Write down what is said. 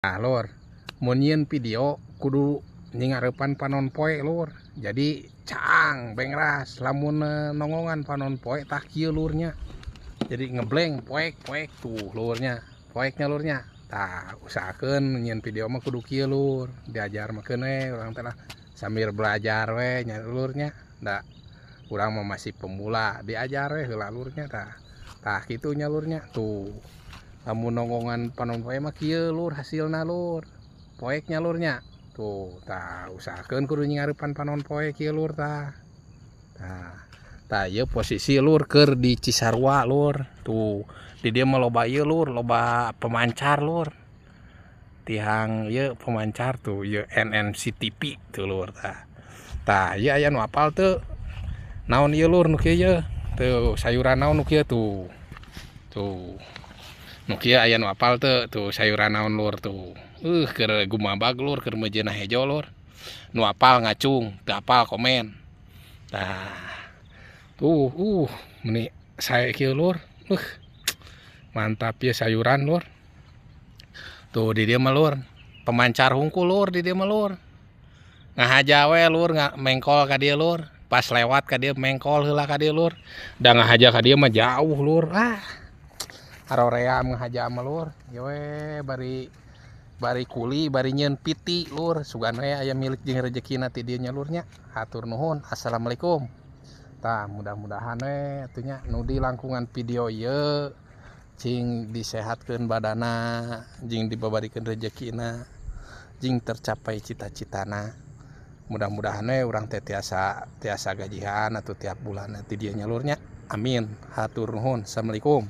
Nah lur, mun nyieun video kudu nyingareupan panon poe lur. Jadi caang bengras lamun nongongan panon poe tah kieu lurnya. Jadi ngebleng poek poek tuh lurnya. Poeknya lurnya. Tah usahakeun nyieun video mah kudu kieu lur. Diajar mah keun we urang teh lah sambil belajar we nya lurnya. Da urang mah masih pemula, diajar we heula lurnya tah. Tah kitu nya lurnya tuh. Lamun nonggongan panon poe mah kieu lur hasilna lur. Poeknya lurnya. Tuh, tah usahakeun kudu nyingareupan panon poe kieu lur tah. Tah, tah ieu posisi lur keur di Cisarua lur. Tuh, di dieu mah loba ieu lur, loba pemancar lur. Tihang ieu pemancar tuh ieu NNCTV tuh lur tah. Tah ieu aya nu apal teu? Naon ieu lur nu kieu ye? Tuh sayuran naon nu kieu tuh. Tuh. Nu kieu aya nu apal teu? Tuh sayuran naon lur tuh. Keur gumabag lur keur meujeuhna hejo lur. Nu apal ngacung, teu apal komen. Tah. Tuh, meni sae kieu lur. Mantap ya sayuran lur. Tuh di dieu mah lur, pemancar hungkul lur di dieu mah lur. Ngahaja we lur, mengkol ka dieu lur. Pas lewat ka dieu mengkol heula ka dieu lur. Da ngahaja ka dieu mah jauh lur. Ah. Aroream ngahaja mah lur. Ieu we bari kuli bari nyieun piti lur. Sugan we aya milik jeung rejekina ti dieu nya lur nya. Hatur nuhun. Assalamualaikum. Tah mudah-mudahan we atuh nya nu di langkungan video ieu cing disehatkeun badana, jeung dibabarikeun rejekina, jeung tercapai cita-citana. Mudah-mudahan we urang teh tiasa gajihan atuh tiap bulan ti dieu nya lur nya. Amin. Hatur nuhun. Assalamualaikum.